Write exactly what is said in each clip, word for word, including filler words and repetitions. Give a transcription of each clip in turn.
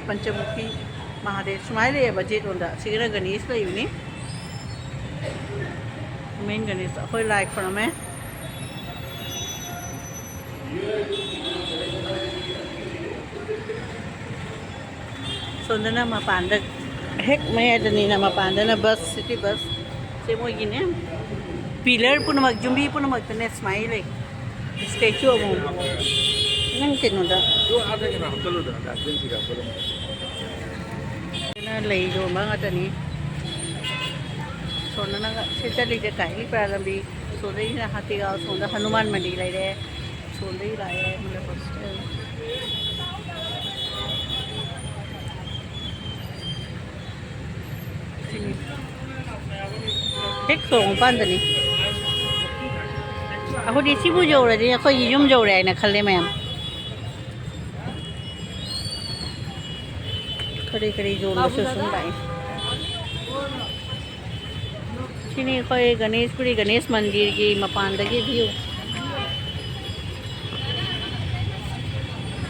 ꯄꯟꯆꯃꯨꯈꯤ ꯃꯍꯥꯗꯦꯕ ꯁꯨꯃꯥꯏꯅ ꯂꯩꯌꯦꯕ ꯖꯦꯠ ꯂꯣꯝꯗ꯫ ꯁꯤꯒꯤꯅ ꯒꯅꯦꯁ ꯂꯩꯕꯅꯤ꯫ ꯃꯦꯟ ꯒꯅꯦꯁ꯫ ꯑꯩꯈꯣꯏ ꯂꯥꯏ ꯈꯨꯔꯝꯃꯦ꯫ ꯁꯣꯝꯗꯅ ꯃꯄꯥꯟꯗ, ꯍꯦꯛ ꯃꯌꯥꯏꯗꯅꯤꯅ ꯃꯄꯥꯟꯗꯅ ꯕꯁ, ꯁꯤꯇꯤ ꯕꯁ꯫ ꯁꯦ ꯃꯣꯏꯒꯤꯅꯦ, ꯄꯤꯂꯔ ꯄꯨꯝꯅꯃꯛ, ꯌꯨꯝꯕꯤ ꯄꯨꯝꯅꯃꯛꯇꯅꯦ ꯁꯨꯃꯥꯏꯅ ꯂꯩ꯫ ꯁ꯭ꯇꯦꯆꯨ ꯑꯃꯃꯝ꯫ ꯅꯪ ꯀꯩꯅꯣꯗ꯫ ꯑꯗꯨ ꯑꯥꯗ ꯀꯩꯅꯣ ꯍꯥꯞꯆꯜꯂꯨꯗꯅ, ꯗꯁꯕꯤꯟꯁꯤꯒ ꯍꯥꯞꯆꯜꯂꯝꯃꯣ꯫ ꯁꯤꯅ ꯂꯩ ꯌꯣꯟꯕ ꯉꯥꯛꯇꯅꯤ꯫ ꯁꯣꯝꯗꯅ ꯁꯤ ꯆꯠꯂꯤꯁꯦ ꯀꯥꯏꯂꯤꯄ꯭ꯔꯥ ꯂꯝꯕꯤ꯫ ꯁꯣꯝꯗꯒꯤꯅ ꯍꯥꯇꯤꯒꯥꯎ, ꯁꯣꯝꯗ ꯍꯅꯨꯃꯥꯟ ꯃꯟꯗꯤꯔ ꯂꯩꯔꯦ꯫ ꯁꯣꯝꯗꯒꯤ ꯂꯥꯛꯑꯦ ꯃꯣꯏ ꯍꯣꯁꯇꯦꯜ꯫ ꯍꯦꯛ ꯁꯣꯔꯣꯛ ꯃꯄꯥꯟꯗꯅꯤ꯫ ꯑꯩꯈꯣꯏꯗꯤ ꯁꯤꯕꯨ ꯌꯧꯔꯗꯤ ꯑꯩꯈꯣꯏꯒꯤ ꯌꯨꯝ ꯌꯧꯔꯦ ꯍꯥꯏꯅ ꯈꯜꯂꯦ ꯃꯌꯥꯝ꯫ ꯀꯔꯤ ꯀꯔꯤ ꯌꯣꯟꯕꯁꯨ ꯁꯨꯝ ꯂꯥꯛꯏ꯫ ꯁꯤꯅꯤ ꯑꯩꯈꯣꯏ ꯒꯅꯦꯁꯄꯨꯔꯤ ꯒꯅꯦꯁ ꯃꯟꯗꯤꯔꯒꯤ ꯃꯄꯥꯟꯗꯒꯤ ꯚ꯭ꯌꯨ꯫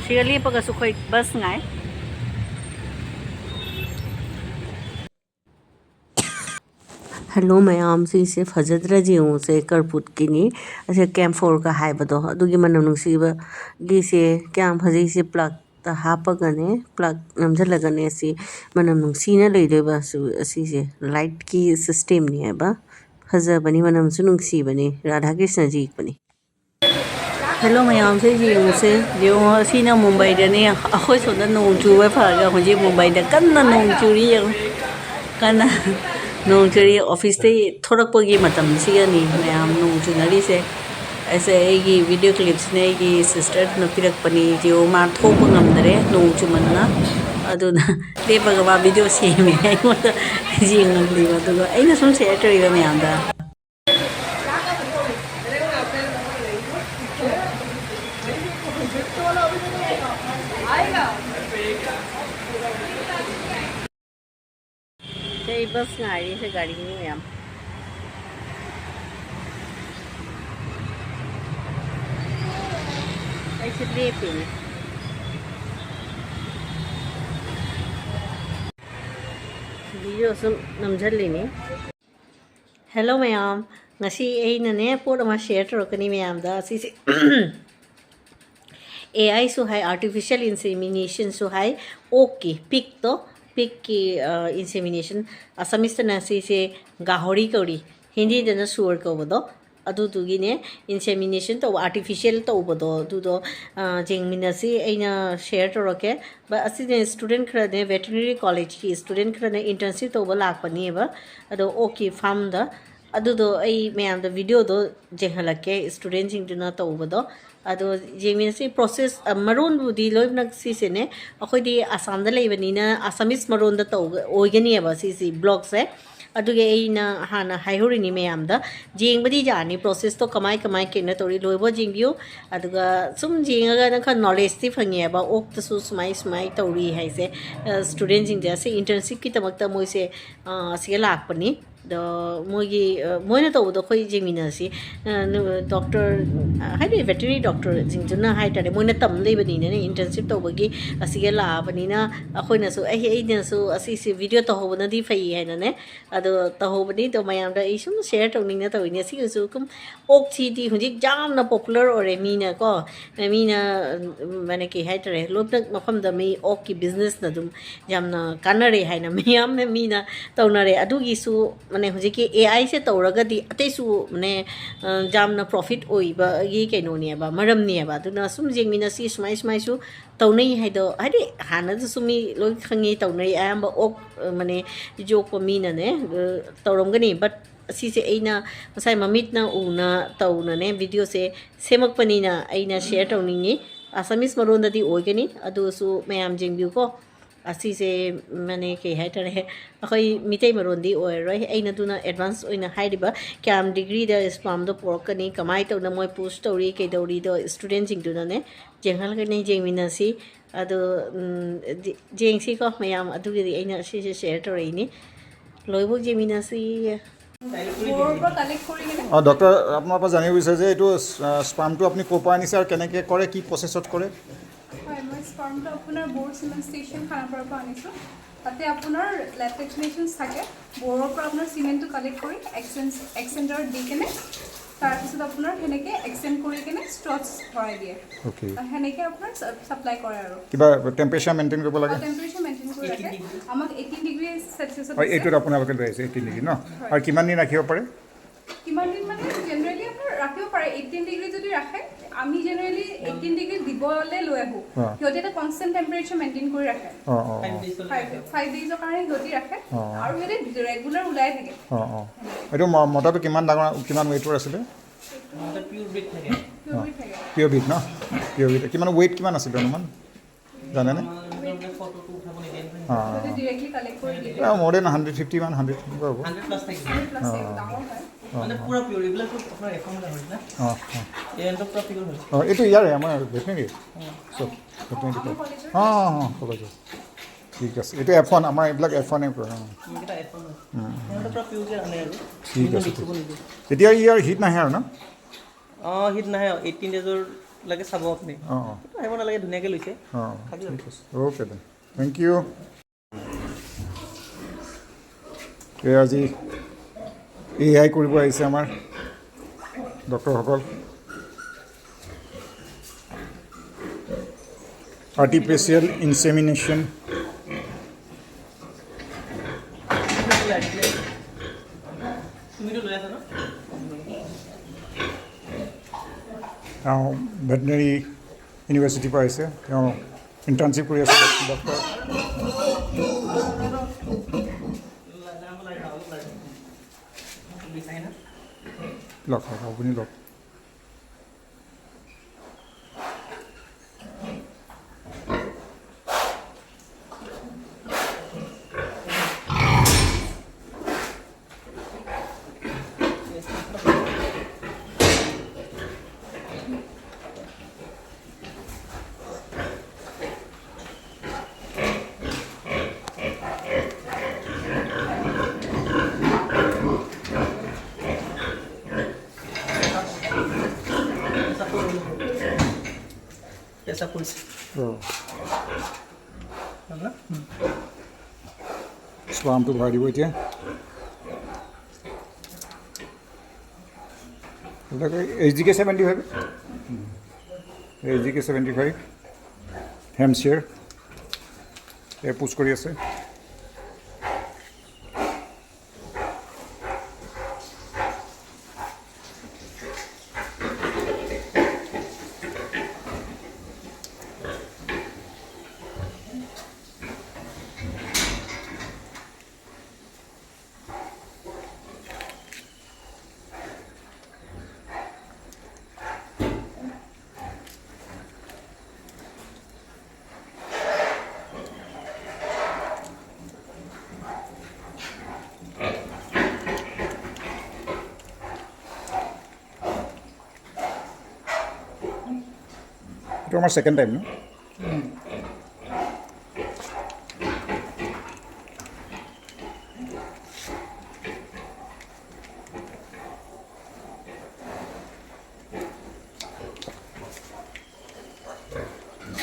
ꯁꯤꯗ ꯂꯦꯞꯄꯒꯁꯨ ꯑꯩꯈꯣꯏ ꯕꯁ ꯉꯥꯏ꯫ ꯍꯜꯂꯣ ꯃꯌꯥꯝ, ꯁꯤꯁꯦ ꯐꯖꯗ꯭ꯔꯥ ꯌꯦꯡꯉꯨꯁꯦ, ꯀꯔꯄꯨꯠꯀꯤꯅꯤ꯫ ꯑꯁꯦ ꯀꯦꯝꯐꯣꯔꯒ ꯍꯥꯏꯕꯗꯣ, ꯑꯗꯨꯒꯤ ꯃꯅꯝ ꯅꯨꯡꯁꯤꯕꯒꯤꯁꯦ ꯀꯌꯥꯝ ꯐꯖꯩꯁꯦ꯫ ꯄ꯭ꯂꯛꯇ ꯍꯥꯞꯄꯒꯅꯦ, ꯄ꯭ꯂꯛ ꯅꯝꯁꯤꯜꯂꯒꯅꯦ ꯁꯤ ꯃꯅꯝ ꯅꯨꯡꯁꯤꯅ ꯂꯩꯗꯣꯏꯕ꯫ ꯁꯨ-, ꯑꯁꯤꯁꯦ ꯂꯥꯏꯠꯀꯤ ꯁꯤꯁꯇꯦꯝꯅꯤ ꯍꯥꯏꯕ꯫ ꯐꯖꯕꯅꯤ, ꯃꯅꯝꯁꯨ ꯅꯨꯡꯁꯤꯕꯅꯤ, ꯔꯥꯙꯥ ꯀ꯭ꯔꯤꯁꯅꯖꯤ ꯌꯦꯛꯄꯅꯤ꯫ ꯍꯦꯜꯂꯣ ꯃꯌꯥꯝꯁꯦ, ꯌꯦꯡꯉꯨꯁꯦ꯫ ꯌꯦꯡꯉꯣ, ꯑꯁꯤꯅ ꯃꯨꯝꯕꯥꯏꯗꯅꯦ꯫ ꯑꯩꯈꯣꯏ ꯁꯣꯝꯗ ꯅꯣꯡ ꯆꯨꯕ ꯐꯔꯒ ꯍꯧꯖꯤꯛ ꯃꯨꯝꯕꯥꯏꯗ ꯀꯟꯅ ꯅꯣꯡ ꯆꯨꯔꯤ꯫ ꯌꯦꯡꯉꯣ, ꯀꯟꯅ ꯅꯣꯡ ꯆꯨꯔꯤ꯫ ꯑꯣꯐꯤꯁꯇꯒꯤ ꯊꯣꯔꯛꯄꯒꯤ ꯃꯇꯝꯁꯤꯒꯅꯤ ꯃꯌꯥꯝ ꯅꯣꯡ ꯆꯨꯅꯔꯤꯁꯦ꯫ ꯑꯩꯁꯦ, ꯑꯩꯒꯤ ꯚꯤꯗꯤꯑꯣ ꯀ꯭ꯂꯤꯞꯁꯤꯅ ꯑꯩꯒꯤ ꯁꯤꯁꯇꯔꯗꯨꯅ ꯄꯤꯔꯛꯄꯅꯤ꯫ ꯌꯦꯡꯉꯣ, ꯃꯥ ꯊꯣꯛꯄ ꯉꯝꯗꯔꯦ ꯅꯣꯡ ꯆꯨꯃꯟꯅ꯫ ꯑꯗꯨꯅ ꯂꯦꯞꯄꯒ ꯃꯥ ꯚꯤꯗꯤꯑꯣ ꯁꯦꯝꯃꯦ ꯑꯩꯉꯣꯟꯗ ꯌꯦꯡꯍꯜꯂꯤꯕ꯫ ꯑꯗꯨꯒ ꯑꯩꯅ ꯁꯨꯝ ꯁꯤꯌꯔ ꯇꯧꯔꯤꯕ ꯃꯌꯥꯝꯗ꯫ ꯁꯦ, ꯑꯩ ꯕꯁ ꯉꯥꯏꯔꯤ꯫ ꯁꯦ, ꯒꯥꯔꯤꯅꯤ ꯃꯌꯥꯝ꯫ ꯑꯩꯁꯦ ꯂꯦꯞꯄꯤꯅꯦ꯫ ꯚꯤꯗꯤꯑꯣ ꯁꯨꯝ ꯅꯝꯁꯤꯜꯂꯤꯅꯤ꯫ ꯍꯦꯜꯂꯣ ꯃꯌꯥꯝ, ꯉꯁꯤ ꯑꯩꯅꯅꯦ ꯄꯣꯠ ꯑꯃ ꯁꯤꯌꯔ ꯇꯧꯔꯛꯀꯅꯤ ꯃꯌꯥꯝꯗ꯫ ꯑꯁꯤꯁꯦ ꯑꯦ ꯑꯥꯏꯁꯨ ꯍꯥꯏ, ꯑꯥꯔꯇꯤꯐꯤꯁꯤꯌꯦꯜ ꯏꯟꯁꯦꯃꯤꯅꯦꯁꯟꯁꯨ ꯍꯥꯏ, ꯑꯣꯛꯀꯤ, ꯄꯤꯛꯇꯣ, ꯄꯤꯛꯀꯤ ꯏꯟꯁꯦꯃꯤꯅꯦꯁꯟ, ꯑꯁꯥꯃꯤꯁꯇꯅ ꯁꯤꯁꯦ ꯒꯥꯍꯣꯔꯤ ꯀꯧꯔꯤ, ꯍꯤꯟꯗꯤꯗꯅ ꯁꯨꯋꯔ ꯀꯧꯕꯗꯣ꯫ ꯑꯗꯨꯗꯨꯒꯤꯅꯦ, ꯏꯟꯁꯦꯃꯤꯅꯦꯁꯟ ꯇꯧꯕ, ꯑꯥꯔꯇꯤꯐꯤꯁꯤꯌꯦꯜ ꯇꯧꯕꯗꯣ, ꯑꯗꯨꯗꯣ ꯌꯦꯡꯃꯤꯟꯅꯁꯤ꯫ ꯑꯩꯅ ꯁꯤꯌꯔ ꯇꯧꯔꯛꯀꯦ꯫ ꯑꯁꯤꯅꯦ, ꯁ꯭ꯇꯨꯗꯦꯟ ꯈꯔꯅꯦ, ꯚꯦꯇꯔꯤꯅꯔꯤ ꯀꯣꯂꯦꯖꯀꯤ ꯁ꯭ꯇꯨꯗꯦꯟ ꯈꯔꯅ ꯏꯟꯇꯔꯟꯁꯤꯞ ꯇꯧꯕ ꯂꯥꯛꯄꯅꯦꯕ, ꯑꯗꯣ ꯑꯣꯛꯀꯤ ꯐꯥꯔꯝꯗ꯫ ꯑꯗꯨꯗꯣ ꯑꯩ ꯃꯌꯥꯝꯗ ꯚꯤꯗꯤꯑꯣꯗꯣ ꯌꯦꯡꯍꯜꯂꯛꯀꯦ, ꯁ꯭ꯇꯨꯗꯦꯟꯁꯤꯡꯗꯨꯅ ꯇꯧꯕꯗꯣ꯫ ꯑꯗꯣ ꯌꯦꯡꯃꯤꯟꯅꯁꯤ꯫ ꯄ꯭ꯔꯣꯁꯦꯁ, ꯑ, ꯃꯔꯣꯟꯕꯨꯗꯤ ꯂꯣꯏꯅꯃꯛ ꯁꯤꯁꯦꯅꯦ, ꯑꯩꯈꯣꯏꯗꯤ ꯑꯁꯥꯝꯗ ꯂꯩꯕꯅꯤꯅ ꯑꯁꯥꯃꯤꯁ ꯃꯔꯣꯟꯗ ꯇꯧ-, ꯑꯣꯏꯒꯅꯤꯕ ꯁꯤꯁꯤ ꯕ꯭ꯂꯣꯒꯁꯦ꯫ ꯑꯗꯨꯒꯤ ꯑꯩꯅ ꯍꯥꯟꯅ ꯍꯥꯏꯍꯧꯔꯤꯅꯤ ꯃꯌꯥꯝꯗ, ꯌꯦꯡꯕꯗꯤ ꯌꯥꯅꯤ, ꯄ꯭ꯔꯣꯁꯦꯁꯇꯣ ꯀꯃꯥꯏ ꯀꯃꯥꯏ ꯀꯩꯅꯣ ꯇꯧꯔꯤ, ꯂꯣꯏꯕ ꯌꯦꯡꯕꯤꯌꯨ꯫ ꯑꯗꯨꯒ ꯁꯨꯝ ꯌꯦꯡꯉꯒ ꯅꯪ ꯈꯔ ꯅꯣꯂꯦꯖꯇꯤ ꯐꯪꯉꯦꯕ, ꯑꯣꯛꯇꯁꯨ ꯁꯨꯃꯥꯏ ꯁꯨꯃꯥꯏ ꯇꯧꯔꯤ ꯍꯥꯏꯁꯦ꯫ ꯁ꯭ꯇꯨꯗꯦꯟꯁꯤꯡꯁꯦ ꯑꯁꯤ ꯏꯟꯇꯔꯟꯁꯤꯞꯀꯤꯗꯃꯛꯇ ꯃꯣꯏꯁꯦ, ꯑ, ꯑꯁꯤꯒ ꯂꯥꯛꯄꯅꯤ꯫ ꯑꯗꯣ ꯃꯣꯏꯒꯤ, ꯑ, ꯃꯣꯏꯅ ꯇꯧꯕꯗꯣ ꯑꯩꯈꯣꯏ ꯌꯦꯡꯃꯤꯟꯅꯁꯤ꯫ ꯑ, ꯅꯨ-, ꯗꯣꯛꯇꯔ, ꯑ, ꯍꯥꯏꯗꯤ ꯚꯦꯇꯔꯤꯅꯔꯤ ꯗꯣꯛꯇꯔꯁꯤꯡꯗꯨꯅ ꯍꯥꯏ ꯇꯥꯔꯦ, ꯃꯣꯏꯅ ꯇꯝ ꯂꯩꯕꯅꯤꯅꯅꯦ, ꯏꯟꯇꯔꯟꯁꯤꯞ ꯇꯧꯕꯒꯤ ꯑꯁꯤꯒ ꯂꯥꯛꯑꯕꯅꯤꯅ, ꯑꯩꯈꯣꯏꯅꯁꯨ, ꯑꯩ, ꯑꯩꯅꯁꯨ ꯑꯁꯤꯁꯦ ꯚꯤꯗꯤꯑꯣ ꯇꯧꯍꯧꯕꯅꯗꯤ ꯐꯩ ꯍꯥꯏꯅꯅꯦ, ꯑꯗꯣ ꯇꯧꯍꯧꯕꯅꯤ꯫ ꯑꯗꯣ ꯃꯌꯥꯝꯗ ꯑꯩ ꯁꯨꯝ ꯁꯤꯌꯔ ꯇꯧꯅꯤꯡꯅ ꯇꯧꯔꯤꯅꯦ꯫ ꯁꯤꯒꯤꯁꯨ ꯀꯨꯝ ꯑꯣꯛꯁꯤꯗꯤ ꯍꯧꯖꯤꯛ ꯌꯥꯝꯅ ꯄꯣꯄꯨꯂꯔ ꯑꯣꯏꯔꯦ꯫ ꯃꯤꯅꯀꯣ, ꯃꯤꯅ, ꯃꯥꯅꯦ, ꯀꯩ ꯍꯥꯏꯇꯥꯔꯦ, ꯂꯣꯏꯅꯃꯛ ꯃꯐꯝꯗ ꯃꯤ ꯑꯣꯛꯀꯤ ꯕꯤꯖꯤꯅꯦꯁꯅ ꯑꯗꯨꯝ ꯌꯥꯝꯅ ꯀꯥꯟꯅꯔꯦ ꯍꯥꯏꯅ ꯃꯌꯥꯝꯅ ꯃꯤꯅ ꯇꯧꯅꯔꯦ꯫ ꯑꯗꯨꯒꯤꯁꯨ, ꯃꯥꯅꯦ, ꯍꯧꯖꯤꯛꯀꯤ ꯑꯦ ꯑꯥꯏꯁꯦ ꯇꯧꯔꯒꯗꯤ ꯑꯇꯩꯁꯨ, ꯃꯥꯅꯦ, ꯑ, ꯌꯥꯝꯅ ꯄ꯭ꯔꯣꯐꯤꯠ ꯑꯣꯏꯕꯒꯤ ꯀꯩꯅꯣꯅꯦꯕ, ꯃꯔꯝꯅꯦꯕ꯫ ꯑꯗꯨꯅ ꯁꯨꯝ ꯌꯦꯡꯃꯤꯟꯅꯁꯤ, ꯁꯨꯃꯥꯏ ꯁꯨꯃꯥꯏꯁꯨ ꯇꯧꯅꯩ ꯍꯥꯏꯗꯣ, ꯍꯥꯏꯗꯤ ꯍꯥꯟꯅꯗꯁꯨ ꯃꯤ ꯂꯣꯏ ꯈꯪꯉꯤ, ꯇꯧꯅꯩ꯫ ꯑꯌꯥꯝꯕ ꯑꯣꯛ, ꯑ, ꯃꯥꯅꯦ, ꯌꯣꯛꯄ ꯃꯤꯅꯅꯦ, ꯑ, ꯇꯧꯔꯝꯒꯅꯤ꯫ But ꯑꯁꯤꯁꯦ ꯑꯩꯅ ꯉꯁꯥꯏ ꯃꯃꯤꯠꯅ ꯎꯅ ꯇꯧꯅꯅꯦ ꯚꯤꯗꯤꯑꯣꯁꯦ ꯁꯦꯝꯃꯛꯄꯅꯤꯅ ꯑꯩꯅ ꯁꯤꯌꯔ ꯇꯧꯅꯤꯡꯉꯤ꯫ ꯑꯁꯥꯃꯤꯁ ꯃꯔꯣꯟꯗꯗꯤ ꯑꯣꯏꯒꯅꯤ, ꯑꯗꯨꯁꯨ ꯃꯌꯥꯝ ꯌꯦꯡꯕꯤꯌꯨꯀꯣ꯫ ꯑꯁꯤꯁꯦ, ꯃꯥꯅꯦ, ꯀꯩ ꯍꯥꯏꯇꯥꯔꯦ, ꯑꯩꯈꯣꯏ ꯃꯤꯇꯩ ꯃꯔꯣꯟꯗꯤ ꯑꯣꯏꯔꯔꯣꯏ꯫ ꯑꯩꯅ ꯑꯗꯨꯅ ꯑꯦꯗꯚꯥꯟꯁ ꯑꯣꯏꯅ ꯍꯥꯏꯔꯤꯕ, ꯀꯌꯥꯝ ꯗꯤꯒ꯭ꯔꯤꯗ ꯁ꯭ꯄꯥꯝꯗꯣ ꯄꯨꯔꯛꯀꯅꯤ, ꯀꯃꯥꯏꯅ ꯇꯧꯅ ꯃꯣꯏ ꯄꯨꯁ ꯇꯧꯔꯤ, ꯀꯩꯗꯧꯔꯤꯗꯣ ꯁ꯭ꯇꯨꯗꯦꯟꯁꯤꯡꯗꯨꯅꯅꯦ ꯌꯦꯡꯍꯜꯂꯒꯅꯦ ꯌꯦꯡꯃꯤꯟꯅꯁꯤ꯫ ꯑꯗꯣ, ꯎꯝ, ꯌꯦꯡꯁꯤꯀꯣ ꯃꯌꯥꯝ, ꯑꯗꯨꯒꯤꯗꯤ ꯑꯩꯅ ꯁꯤꯁꯦ ꯁꯤꯌꯔ ꯇꯧꯔꯛꯏꯅꯤ꯫ ꯂꯣꯏꯕꯧ ꯌꯦꯡꯃꯤꯟꯅꯁꯤ꯫ ডক্টৰ, আপোনাৰ পৰা জানিব বিচাৰিছে যে এইটো, আহ, স্পাৰ্মটো আপুনি ক'ৰ পৰা আনিছে আৰু কেনেকে কৰে, কি প্ৰচেছত কৰে? হয়, মই স্পাৰ্মটো আপোনাৰ বড়ো চিমেণ্ট ষ্টেচন খানাপাৰাৰ পৰা আনিছোঁ। তাতে আপোনাৰ লেটেক্স মেচিন থাকে। ব'ৰৰ পৰা আপোনাৰ চিমেণ্টটো কালেক্ট কৰি এক্সচেঞ্জ এক্সচেঞ্জাৰত দি কেনে তাৰপিছত আপোনাৰ সেনেকে এক্সচেঞ্জ কৰি কেনে ষ্ট্ৰটছ ভৰাই দিয়ে। অ'কে। সেনেকে আপোনাৰ ছাপ্লাই কৰে আৰু। কিবা টেম্পাৰেচাৰ মেইনটেইন কৰিব লাগে? টেম্পাৰেচাৰ মেইনটেইন কৰি ৰাখে। আমাক এইটিন ডিগ্ৰী চেলচিয়াছত হয়, এইটোত আপোনালোকে লৈ আহিছে এইটিন ডিগ্ৰী ন? আৰু কিমান দিন ৰাখিব পাৰে? কিমান দিন মানে জেনেৰেলি আপোনাৰ ৰাখিব পাৰে। এইটিন ডিগ্ৰী যদি ৰাখে, আমি জেনেৰেলি এইটিন ডিগ্ৰী দিবলৈ লৈ আহো। অ। সিহঁতে এটা কনষ্টেণ্ট টেম্পাৰেচাৰ মেইনটেইন কৰি ৰাখে। অ, অ, অ। ফাইভ ফাইভ ডেইজৰ কাৰণে সিহঁতি ৰাখে। অ। আৰু সিহঁতে ৰেগুলাৰ ওলাই থাকে। অ, অ। এইটো ম- মতাটো কিমান ডাঙৰ, কিমান ৱেইটৰ আছিলে? পিয়ৰ ব্ৰিড থাকে। পিয়ৰ ব্ৰিড ন? পিয়ৰ ব্ৰিড। কিমান ৱেইট কিমান আছিলে অনুমান? জানেনে? সিহঁতে ডাইৰেক্টলি কালেক্ট কৰি দিয়ে। মোৰ দেন হাণ্ড্ৰেড ফিফটি মান, হাণ্ড্ৰেড তেনেকুৱা হ'ব। প্লাছ ডাঙৰ হয়। মানে পুৰা পিয়ৰ, এইবিলাক আপোনাৰ এফ ওৱান হয় না? অ, অ। এই এণ্ড পুৰা পিয়ৰ হয়। অ, এইটো ইয়াৰে আমাৰ ভেটেনেৰী। চব ভেটেনেৰী। আমাৰ কলেজৰ অ, অ, কলেজৰ। ঠিক আছে, এইটো এফ ওৱান, আমাৰ এইবিলাক এফ ওৱানে কয়। অ। এইকেইটা এফ ওৱান হয়। সিহঁতে পুৰা পিয়ৰকে আনে আৰু। ঠিক আছে, মিক্স হ'ব নিদিয়ে। এতিয়া ইয়াৰ হিট নাহে আৰু ন? অ, হিট নাহে, এইটিন ডেইজৰ লাগে চাব আপুনি। অ, অ, আহিব নালাগে, ধুনীয়াকৈ লৈছে। অ, ঠিক আছে। Okay then, thank you. এই আজি এ আই কৰিব আহিছে আমাৰ ডক্টৰসকল। আৰ্টিফিচিয়েল ইনচেমিনেশ্যন। তুমিতো লৈ আছা ন? তেওঁ ভেটেনেৰী ইউনিভাৰ্চিটিৰ পৰা আহিছে, তেওঁ ইণ্টাৰ্ণশ্বিপ কৰি আছে ডক্টৰ। লওক, লওক, আপুনি লওক। পেচাব কৰিছে। অ। হ'ল না? পাম্পটো ভৰাই দিব এতিয়া। এইচ ডি কে ছেভেণ্টি ফাইভ, এইচ ডি কে ছেভেণ্টি ফাইভ হেমশ্বেয়াৰ এই পুছ কৰি আছে। এইটো আমাৰ ছেকেণ্ড টাইম ন?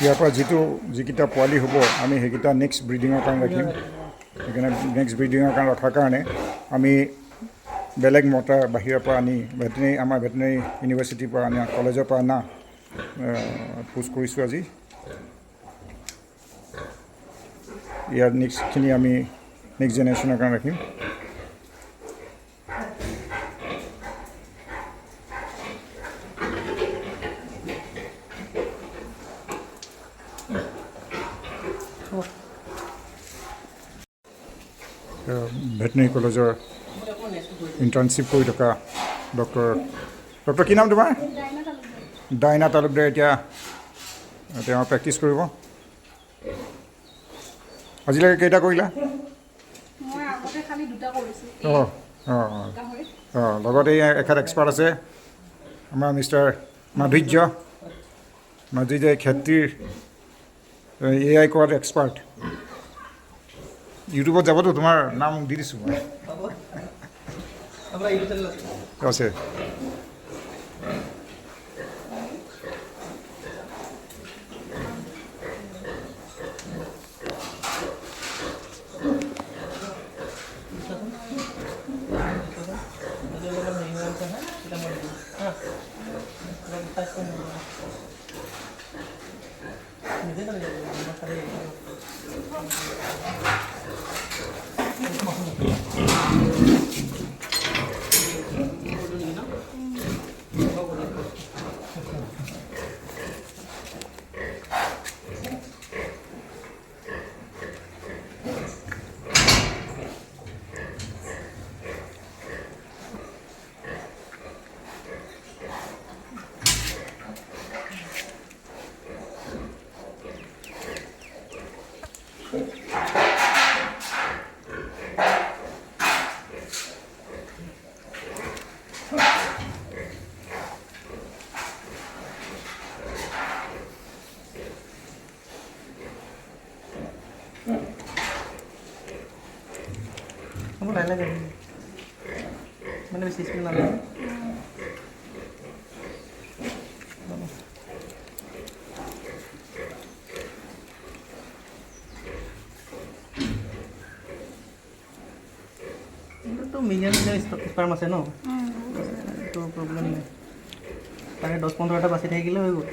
ইয়াৰ পৰা যিটো, যিকেইটা পোৱালি হ'ব, আমি সেইকেইটা নেক্সট ব্ৰিডিঙৰ কাৰণে ৰাখিম। সেইকাৰণে নেক্সট ব্ৰিডিঙৰ কাৰণে ৰখাৰ কাৰণে আমি বেলেগ মতা বাহিৰৰ পৰা আনি ভেটেনেৰী, আমাৰ ভেটেনেৰী ইউনিভাৰ্চিটিৰ পৰা আনি, কলেজৰ পৰা অনা, আহ, পুছ কৰিছোঁ আজি। ইয়াৰ নেক্সটখিনি আমি নেক্সট জেনেৰেশ্যনৰ কাৰণে ৰাখিম। ভেটেনেৰী কলেজৰ ইণ্টাৰ্ণশ্বিপ কৰি থকা ডক্টৰ, ডক্টৰ কি নাম তোমাৰ? ডাইনা তালুকদাৰ। এতিয়া তেওঁ প্ৰেক্টিছ কৰিব। আজিলৈকে কেইটা কৰিলা? মই আগতে খালি দুটা কৰিছোঁ। এই, অ, অ, অ। গাহৰি। অ, লগতে এই এখেত এক্সপাৰ্ট আছে, আমাৰ মিষ্টাৰ মাধুৰ্য। মাধুৰ্য এই খেতিৰ, এ আই কৰাত এক্সপাৰ্ট। ইউটিউবত যাবতো, তোমাৰ নাম দি দিছোঁ মই। হ'ব। আপোনাৰ ইউটিউব চেনেল আছে? আছে। Kamu lain lagi. Mana besi sini lagi? এইটোতো মিলিয়ন মিলিয়ন ষ্টক স্পাৰ্ম আছে ন? এইটো প্ৰব্লেম নাই। তাৰে দহ পোন্ধৰটা বাচি থাকিলে হৈ গ'ল।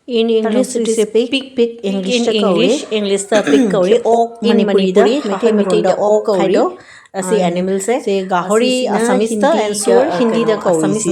In English, it is a pig, pig, English, English, English ꯇ pig ꯀꯧꯏ꯫ ꯑꯣꯛ, in Manipuri ꯗ, ꯃꯩꯇꯩ ꯃꯔꯣꯟꯗ ꯑꯣꯛ ꯀꯧꯏ꯫ ꯑꯁꯤ animals ꯁꯦ ꯒꯥꯍꯣꯔꯤ, Assamese ꯇ, and sure, ꯍꯤꯟꯗꯤꯗ ꯀꯧꯏ꯫